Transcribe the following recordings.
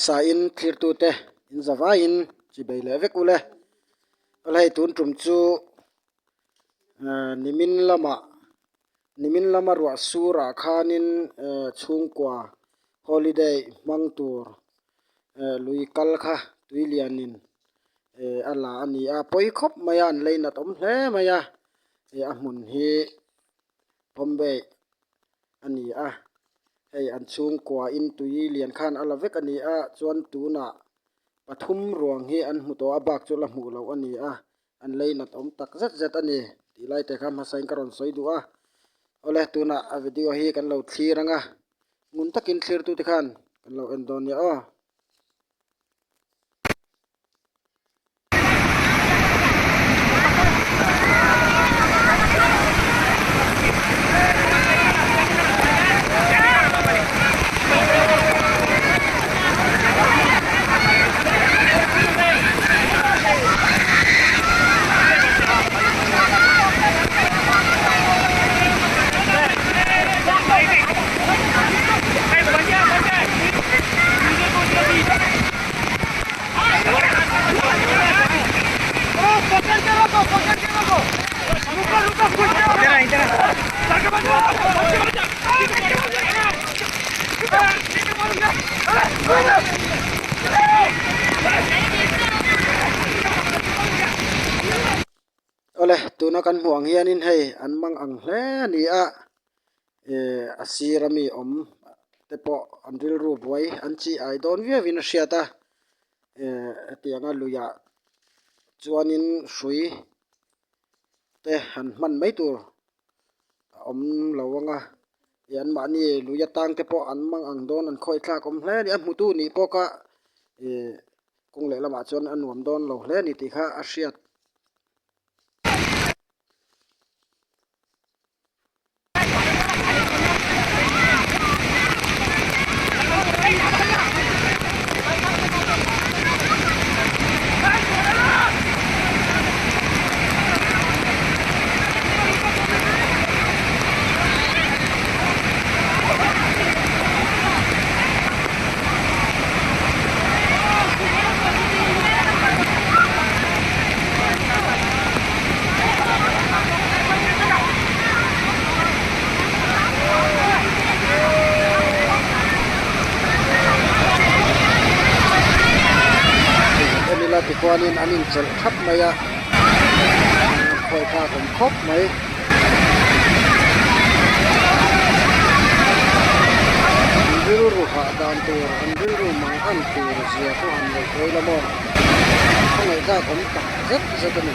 Hmasain thlirtute in zavaiin chi bei leh vek ule. Awle hei tun tum chu nimin lamah nimin lama ruah surah khanin chhungkua holiday hmang tur lui kal kha tui lianin a la a ni a pawi khawp mai a an leinat awm hle mai a a hmun hi Bombay a ni a, hei an chhungkua in tui lian khan a la vek a ni a, chuan tunah pathum ruang hi an hmu tawh a bak chu la hmuh loh a ni a, an leinat awm tak zet zet a ni tih lai te kha hmasain ka rawn sawi duh a, awle tunah a video hi kan lo thlir ang a, ngun takin thlirtute khan kan lo en dawn nia aw. Awle tuna kan hmuh ang hianin hei an mang ang hle a ni a eh a sir ami awm te pawh an rilru buai an chi ai dawn viau in a hriat a eh hetiang a luiah chuanin hrui te han hman mai tur a awm lo ang a ih an mahni lui atang te pawh an mang ang dawn an khawi thlak awm hle a ni a hmutu nih pawh kha ih kawng lehlamah chuan a nuam dawn lo hle a ni tih kha a hriat. En ila tikhuanin an inchelh thap mai a khawi thlak awm khawp mai. An rilru hah dan tur an rilru mang an tur zia chu han ngaih thawi la maw a ngaihthlak awm tak zet zet a ni.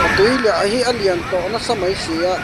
A tui liah hi a lian tawh nasa mai si a.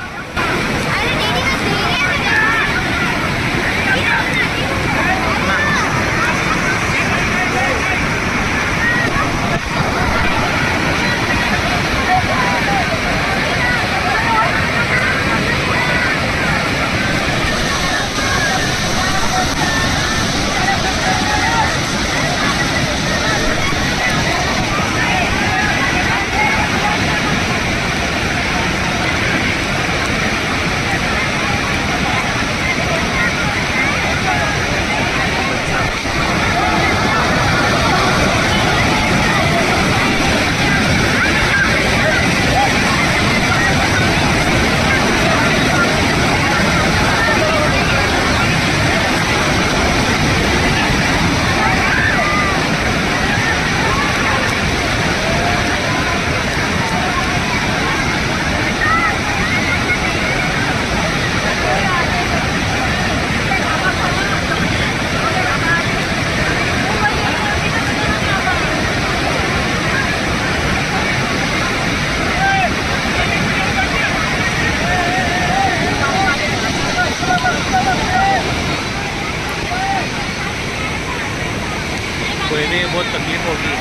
कोई नहीं बहुत तकलीफ होगी